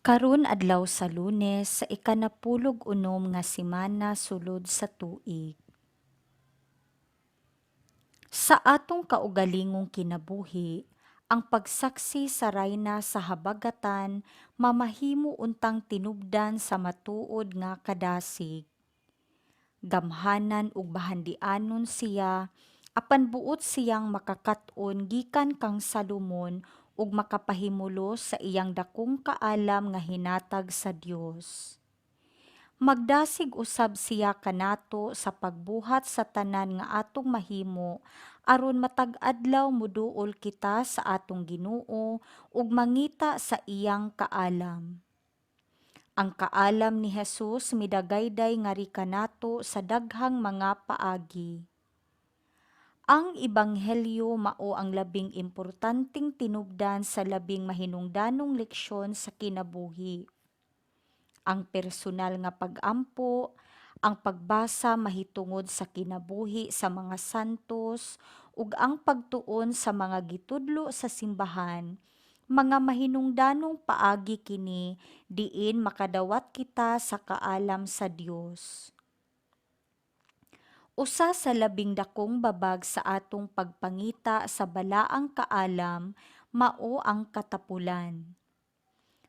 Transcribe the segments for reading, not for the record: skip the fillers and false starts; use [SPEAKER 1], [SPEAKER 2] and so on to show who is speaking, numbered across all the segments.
[SPEAKER 1] Karon adlaw sa Lunes sa ikanapulog unom nga semana sulod sa tuig. Sa atong kaugalingong kinabuhi, ang pagsaksi sa rayna sa habagatan mamahimo untang tinubdan sa matuod nga kadasig. Gamhanan ug bahandianon siya, apan buot siyang makakat-on gikan kang Salomon ug makapahimulos sa iyang dakong kaalam nga hinatag sa Dios. Magdasig usab siya kanato sa pagbuhat sa tanan nga atong mahimo aron matag adlaw moduol kita sa atong Ginoo ug mangita sa iyang kaalam. Ang kaalam ni Jesus midagayday ngari kanato sa daghang mga paagi. Ang Ebanghelyo mao ang labing importanteng tinubdan sa labing mahinungdanong leksyon sa kinabuhi. Ang personal nga pag-ampo, ang pagbasa mahitungod sa kinabuhi sa mga santos ug ang pagtuon sa mga gitudlo sa simbahan, mga mahinungdanong paagi kini diin makadawat kita sa kaalam sa Dios. Usa sa labing dakong babag sa atong pagpangita sa balaang kaalam mao ang katapulan.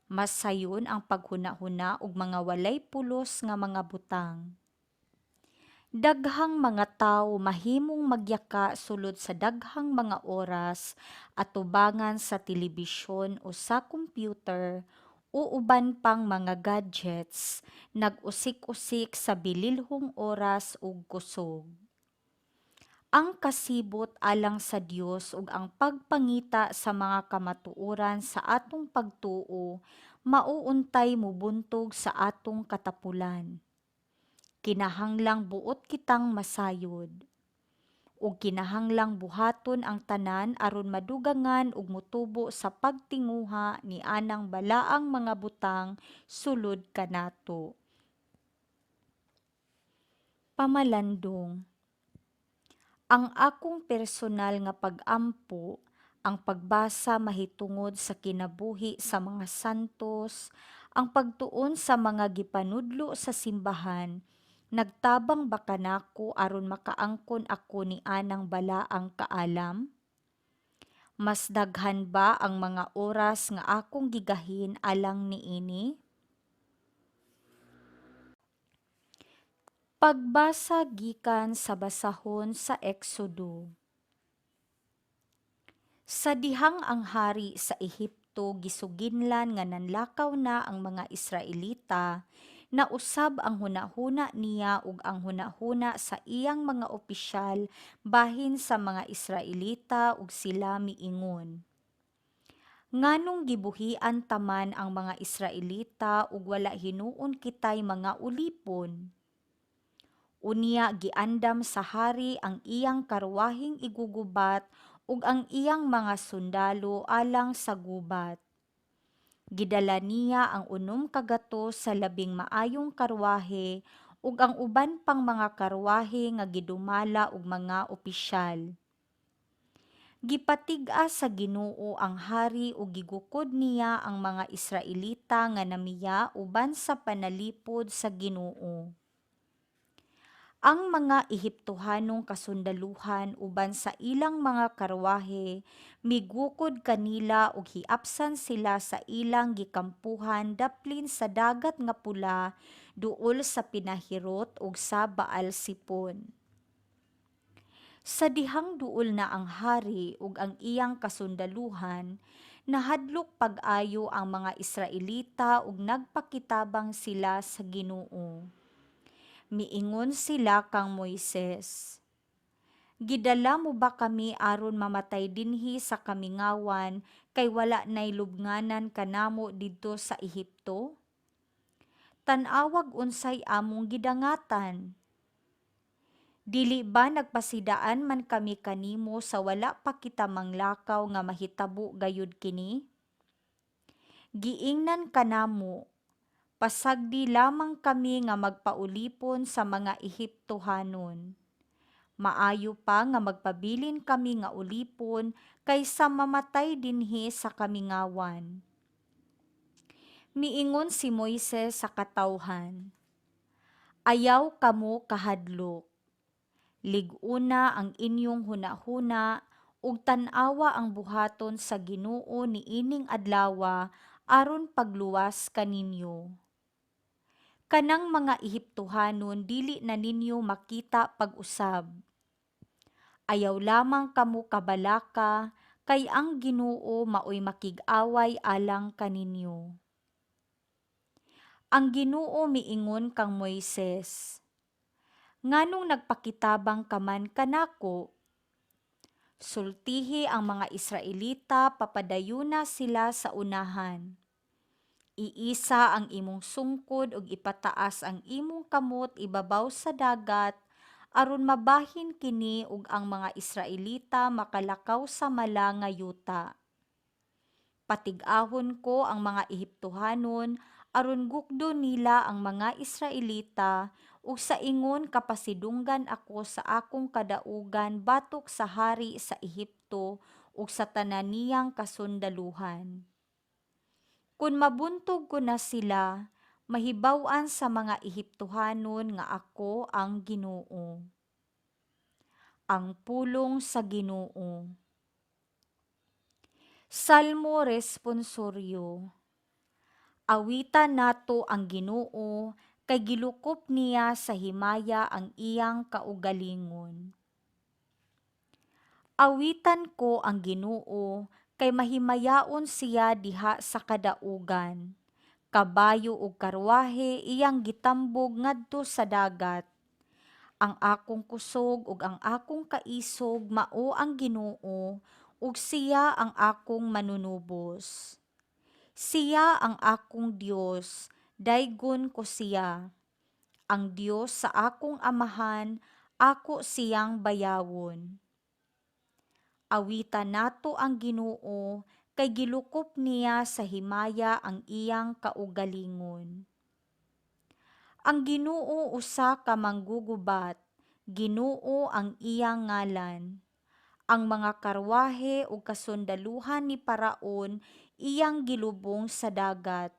[SPEAKER 1] Mas sayon ang paghunahuna og mga walay pulos nga mga butang. Daghang mga tawo mahimong magyaka sulod sa daghang mga oras atubangan sa telebisyon o sa computer o uban pang mga gadgets, nag-usik-usik sa bililhong oras ug kusog. Ang kasibot alang sa Dios ug ang pagpangita sa mga kamatuoran sa atong pagtuo mao untay mobuntog sa atong katapulan. Kinahanglang buot kitang masayod ug kinahanglang buhaton ang tanan aron madugangan ug motubo sa pagtinguha ni anang balaang mga butang sulod kanato. Pamalandong. Ang akong personal nga pag-ampo, ang pagbasa mahitungod sa kinabuhi sa mga santos, ang pagtuon sa mga gipanudlo sa simbahan, nagtabang ba kanako aron makaangkon ako ni anang balaang kaalam? Mas daghan ba ang mga oras nga akong gigahin alang niini? Pagbasa gikan sa basahon sa Exodo. Sa dihang ang hari sa Ehipto gisuginlan nga nanlakaw na ang mga Israelita, nausab ang hunahuna niya ug ang hunahuna sa iyang mga opisyal bahin sa mga Israelita ug sila miingon, "Nganong gibuhian ta man ang mga Israelita ug wala hinuon kitay mga ulipon?" Unya giandam sa hari ang iyang karwaheng igugubat ug ang iyang mga sundalo alang sa gubat. Gidala niya ang 6 ka gatos sa labing maayong karwahe ug ang uban pang mga karwahe nga gidumala og mga opisyal. Gipatig-a sa Ginoo ang hari ug gigukod niya ang mga Israelita nga namiya uban sa panalipod sa Ginoo. Ang mga Ehiptohanong kasundaluhan uban sa ilang mga karwahe migukod kanila ug hiapsan sila sa ilang gikampuhan daplin sa Dagat nga Pula duol sa Pinahirot ug sa Baalsepon. Sa dihang duol na ang hari ug ang iyang kasundaluhan, nahadlok pag-ayo ang mga Israelita ug nagpakitabang sila sa Ginoo. Miingon sila kang Moises, "Gidala mo ba kami aron mamatay dinhi sa kamingawan kay wala nay lubnganan kanamo didto sa Ehipto? Tan-awag unsay among gidangatan. Dili ba nagpasidaan man kami kanimo sa wala pa kita manglakaw nga mahitabo gayud kini? Giingnan kanamo, 'Pasagdi lamang kami nga magpaulipon sa mga Ehiptohanon.' Maayo pa nga magpabilin kami nga ulipon kaysa mamatay dinhi sa kamingawan." Miingon si Moises sa katawhan, "Ayaw kamo kahadlok. Lig-una ang inyong hunahuna ug tan-awa ang buhaton sa Ginoo niining adlawa aron pagluwas kaninyo. Kanang mga Ehiptohanon dili na ninyo makita pag-usab. Ayaw lamang kamo kabalaka kay ang Ginoo maoy makig-away alang kaninyo." Ang Ginoo miingon kang Moises, "Nganong nagpakitabang ka man kanako? Sultihi ang mga Israelita papadayuna sila sa unahan. Iisa ang imong sungkod ug ipataas ang imong kamot ibabaw sa dagat aron mabahin kini ug ang mga Israelita makalakaw sa mala nga yuta. Patig-ahon ko ang mga Ehiptohanon aron gukdon nila ang mga Israelita ug sa ingon kapasidunggan ako sa akong kadaugan batok sa hari sa Ehipto ug sa tanan niyang kasundaluhan. Kon mabuntog ko na sila, mahibaw-an sa mga Ehiptohanon nga ako ang Ginoo." Ang pulong sa Ginoo. Salmo Responsoryo. Awitan nato ang Ginoo kay gilukop niya sa himaya ang iyang kaugalingon. Awitan ko ang Ginoo kay mahimayaon siya diha sa kadaugan. Kabayo ug karwahe iyang gitambog ngadto sa dagat. Ang akong kusog ug ang akong kaisog mao ang Ginoo, ug siya ang akong manunubos. Siya ang akong Dios, daygon ko siya. Ang Dios sa akong amahan, ako siyang bayawon. Awitan nato ang Ginoo kay gilukop niya sa himaya ang iyang kaugalingon. Ang Ginoo usa ka manggugubat, Ginoo ang iyang ngalan. Ang mga karwahe ug kasundaluhan ni Paraon iyang gilubong sa dagat.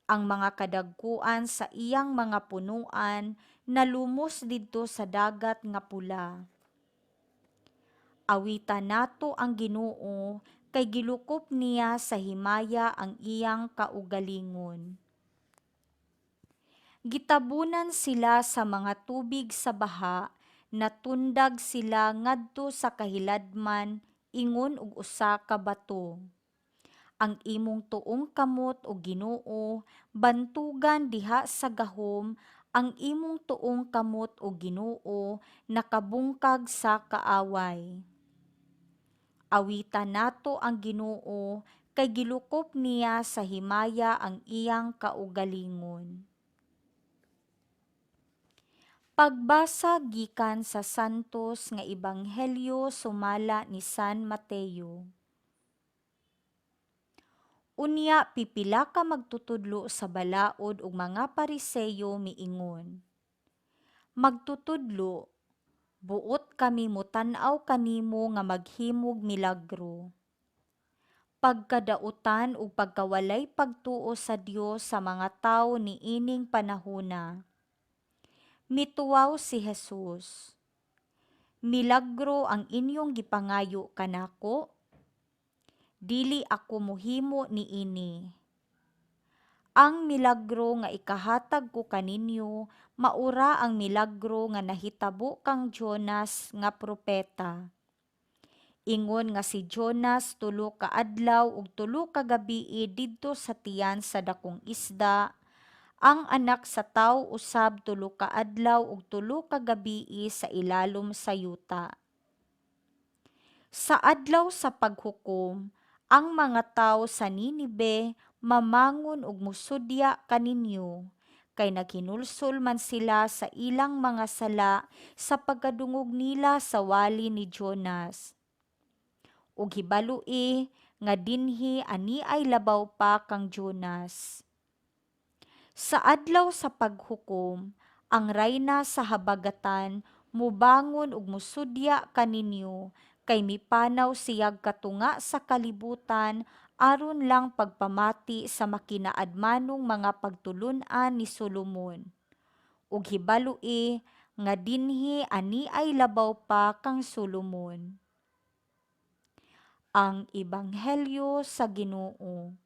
[SPEAKER 1] Ang mga kadagkuan sa iyang mga punoan nalumos didto sa Dagat nga Pula. Awitan nato ang Ginoo kay gilukop niya sa himaya ang iyang kaugalingon. Gitabunan sila sa mga tubig sa baha, natundag sila ngadto sa kahiladman ingon og usa ka bato. Ang imong tuong kamot, o Ginoo, bantugan diha sa gahom, ang imong tuong kamot, o Ginoo, nakabungkag sa kaaway. Awitan nato ang Ginoo kay gilukop niya sa himaya ang iyang kaugalingon. Pagbasa gikan sa Santos nga Ebanghelyo sumala ni San Mateo. Unya pipila ka magtutudlo sa balaod ug mga Pariseo miingon, "Magtutudlo, buot kami motan-aw kanimo nga maghimog milagro." Pagkadautan ug pagkawalay pagtuo sa Dios sa mga tawo niining panahona. Mituaw si Jesus, "Milagro ang inyong gipangayo kanako? Dili ako mohimo niini. Ang milagro nga ikahatag ko kaninyo maura ang milagro nga nahitabo kang Jonas nga propeta. Ingon nga si Jonas 3 ka adlaw ug 3 ka gabii didto sa tiyan sa dakong isda, ang Anak sa Tawo usab 3 ka adlaw ug 3 ka gabii sa ilalom sa yuta. Sa adlaw sa paghukom, ang mga tawo sa Ninibe mamangon ug mosudya kaninyo, kay naghinulsol man sila sa ilang mga sala sa pagkadungog nila sa wali ni Jonas. Ug hibaloi nga dinhi aniay labaw pa kang Jonas. Sa adlaw sa paghukom, ang rayna sa habagatan mobangon ug mosudya kaninyo, kay mipanaw siyag katunga sa kalibutan aron lang pagpamati sa makinaadmanong mga pagtulun-an ni Solomon. Ug hibaloi nga dinhi aniay labaw pa kang Solomon. Ang Ebanghelyo sa Ginoo.